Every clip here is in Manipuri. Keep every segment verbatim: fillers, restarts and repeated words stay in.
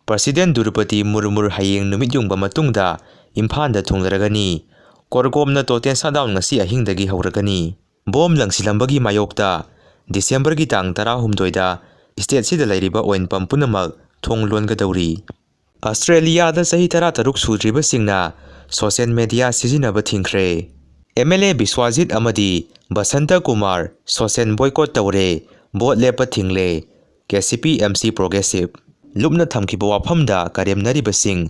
President ꯗ꯭ꯔꯧꯄꯗꯤ ꯃꯨꯔꯃꯨ ꯍꯌꯦꯡ ꯅꯨꯃꯤꯠ ꯌꯨꯡꯕ ꯃꯇꯨꯡꯗ ꯏꯝꯐꯥꯜꯗ ꯊꯨꯡꯂꯔꯒꯅꯤ꯫ ꯀꯣꯔꯀꯣꯝꯅ total shutdown ꯉꯁꯤ ꯑꯍꯤꯡꯗꯒꯤ ꯍꯧꯔꯒꯅꯤ꯫ ꯕꯣꯝ ꯂꯪꯁꯤꯜꯂꯝꯕꯒꯤ ꯃꯥꯌꯣꯛꯇ ꯗꯤꯁꯦꯝꯕꯔꯒꯤ ꯇꯥꯡ ꯇꯔꯥꯍꯨꯝꯗꯣꯏꯗ stateꯁꯤꯗ ꯂꯩꯔꯤꯕ oil pump ꯄꯨꯝꯅꯃꯛ ꯊꯣꯡ ꯂꯣꯟꯒꯗꯧꯔꯤ꯫ ꯑꯁꯇ꯭ꯔꯦꯂꯤꯌꯥꯗ ꯆꯍꯤ ꯇꯔꯥꯇꯔꯨꯛ ꯁꯨꯗ꯭ꯔꯤꯕꯁꯤꯡꯅ social media ꯁꯤꯖꯤꯟꯅꯕ ꯊꯤꯡꯈ꯭ꯔꯦ꯫ MLA ꯕꯤꯁ꯭ꯋꯥꯖꯤꯠ ꯑꯃꯗꯤ ꯕꯁꯟꯇ ꯀꯨꯃꯥꯔ social boycott ꯇꯧꯔꯦ, vote ꯂꯦꯞꯄ ꯊꯤꯡꯂꯦ꯫ KCP MC Progressive꯫ ꯂꯨꯞꯅ ꯊꯝꯈꯤꯕ ꯋꯥꯐꯝꯗ ꯀꯔꯦꯝꯅꯔꯤꯕꯁꯤꯡ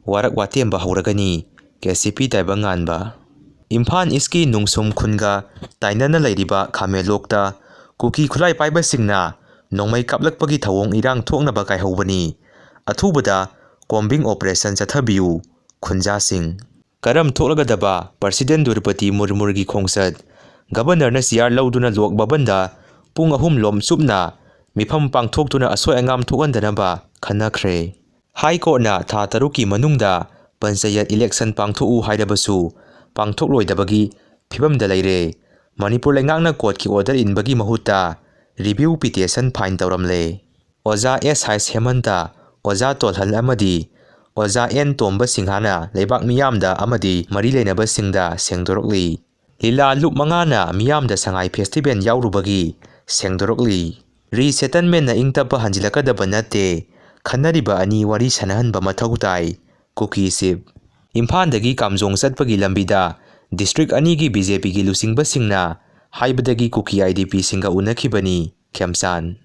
ꯋꯥꯔꯛ ꯋꯥꯇꯦꯝꯕ ꯍꯧꯔꯒꯅꯤ꯫ KCP ꯇꯥꯏꯕꯪꯉꯥꯟꯕ꯫ ꯏꯝꯐꯥꯜ ꯏꯁꯀꯤ ꯅꯨꯡꯁꯨꯝ ꯈꯨꯟꯒ ꯇꯥꯏꯅꯅ ꯂꯩꯔꯤꯕ ꯈꯥꯃꯦꯟꯂꯣꯛꯇ ꯀꯨꯀꯤ ꯈꯨꯠꯂꯥꯏ ꯄꯥꯏꯕꯁꯤꯡꯅ ꯅꯣꯡꯃꯩ ꯀꯥꯞꯂꯛꯄꯒꯤ ꯊꯧꯑꯣꯡ ꯏꯔꯥꯡ ꯊꯣꯛꯅꯕ ꯀꯥꯏꯍꯧꯕꯅꯤ꯫ ꯑꯊꯨꯕꯗ combing operation ꯆꯠꯊꯕꯤꯌꯨ, ꯈꯨꯟꯖꯥꯁꯤꯡ꯫ ꯀꯔꯝ ꯊꯣꯛꯂꯒꯗꯕ President ꯗ꯭ꯔꯧꯄꯗꯤ ꯃꯨꯔꯃꯨꯒꯤ ꯈꯣꯡꯆꯠ꯫ Governorꯅ chair ꯂꯧꯗꯨꯅ ꯂꯣꯛ ꯚꯕꯟꯗ ꯄꯨꯡ ꯑꯍꯨꯝ ꯂꯣꯝ ꯆꯨꯞꯅ ꯃꯤꯐꯝ ꯄꯥꯡꯊꯣꯛꯇꯨꯅ ꯑꯁꯣꯏ ꯑꯉꯥꯝ ꯊꯣꯛꯍꯟꯗꯅꯕ ꯈꯟꯅꯈ꯭ꯔꯦ꯫ High Courtꯅ ꯊꯥ ꯇꯔꯨꯛꯀꯤ ꯃꯅꯨꯡꯗ ꯄꯟꯆꯥꯌꯠ election ꯄꯥꯡꯊꯣꯛꯎ ꯍꯥꯏꯔꯕꯁꯨ ꯄꯥꯡꯊꯣꯛꯂꯣꯏꯗꯕꯒꯤ ꯐꯤꯕꯝꯗ ꯂꯩꯔꯦ꯫ ꯃꯅꯤꯄꯨꯔ ꯂꯩꯉꯥꯛꯅ courtꯀꯤ order ꯏꯟꯕꯒꯤ ꯃꯍꯨꯠꯇ review petition file ꯇꯧꯔꯝꯂꯦ꯫ ꯑꯣꯖꯥ ꯑꯦꯁ ꯍꯩꯆ ꯍꯦꯃꯟꯇ, ꯑꯣꯖꯥ ꯇꯣꯜꯍꯟ ꯑꯃꯗꯤ ꯑꯣꯖꯥ ꯑꯦꯟ ꯇꯣꯝꯕ ꯁꯤꯡꯍꯅ ꯂꯩꯕꯥꯛ ꯃꯤꯌꯥꯝꯗ ꯑꯃꯗꯤ ꯃꯔꯤ ꯂꯩꯅꯕꯁꯤꯡꯗ ꯁꯦꯡꯗꯣꯔꯛꯂꯤ꯫ ꯂꯤꯂꯥ ꯂꯨꯞ ꯃꯉꯥꯅ ꯃꯤꯌꯥꯝꯗ ꯁꯉꯥꯏ festival ꯌꯥꯎꯔꯨꯕꯒꯤ ꯁꯦꯡꯗꯣꯔꯛꯂꯤ꯫ Resettlementꯅ ꯏꯪ ꯇꯞꯄ ꯍꯟꯖꯤꯜꯂꯛꯀꯗꯕ ꯅꯠꯇꯦ, ꯈꯟꯅꯔꯤꯕ ꯑꯅꯤ ꯋꯥꯔꯤ ꯁꯥꯟꯅꯍꯟꯕ ꯃꯊꯧ ꯇꯥꯏ꯫ ꯀꯨꯀꯤ chief꯫ ꯏꯝꯐꯥꯜꯗꯒꯤ ꯀꯥꯝꯖꯣꯡ ꯆꯠꯄꯒꯤ ꯂꯝꯕꯤꯗ district ꯑꯅꯤꯒꯤ BJPꯒꯤ ꯂꯨꯆꯤꯡꯕꯁꯤꯡꯅ ꯍꯥꯏꯕꯗꯒꯤ ꯀꯨꯀꯤ IDPꯁꯤꯡꯒ ꯎꯅꯈꯤꯕꯅꯤ꯫ ꯈꯦꯝꯆꯥꯟ꯫